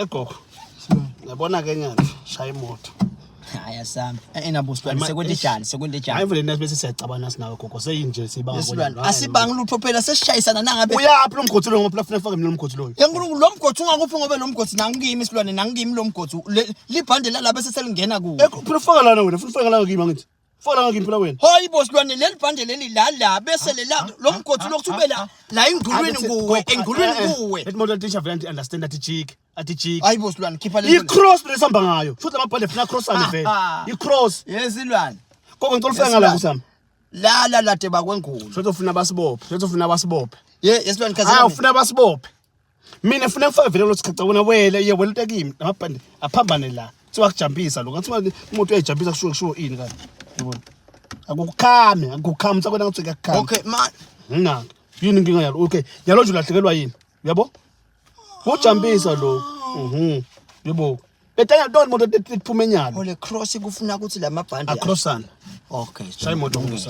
Egogo. Yabona ke nyalo shaya imoto. Hayi asami. Eh nabo silwane sekwente njani sekwente Hayi njani. vele bese siyacabana sinawe gogo seyinje sibanga Silwane asibangi lutho phela sesishayisana nangabe. Uyaphi lo mgodi lo ngoba phela ufuna ufake mina lo mgodi loyo. Yankulunkulu lo mgodi ungakuphi ngoba lo mgodi nangikimi silwane nangikimi lo mgodi libhande lala bese selingena kuwo. Eh phela ufaka lana wena ufuna ufaka lana kimi angithi. Faka lana kimi phela wena. Hayi bo silwane leli bhande leli la la bese lela lo mgodi lokhu ube la la engulwini kuwe engulwini kuwe. Let moto teacher vele understand that jik athi jik. Hayi bo silwane khipha le. I-cross lesihamba ngayo. Futhi amabhande funa crossane vele. I-cross. Yesilwane. Gogo ngicela ufike ngala kusami. La la lade bakwengulu. Shothi ufuna basibophe. Shothi ufuna basibophe. Ye yesilwane Hayi khazela. ufuna basibophe. Mina funa ngifake vele lo sichacha wena wele ye wele kimi namabhande aphambane la. Kuthiwa kujampisa lo. Kuthiwa umuntu uyayijampisa kushiwo kushiwo ini kanti. Yabona. Akukhami, akukhami sakwena ngathi kuyakhama. Okay ma Nginaka. Yini inkinga yalo? Okay. Yalo nje ulahlekelwa yini? Uyabo? Kujampisa lo. Yebo. Betanya ntoni imoto iphuma enyalo. ole cross kufuna ukuthi lamabhande Acrossana. Okay. Shaya imoto ngusana.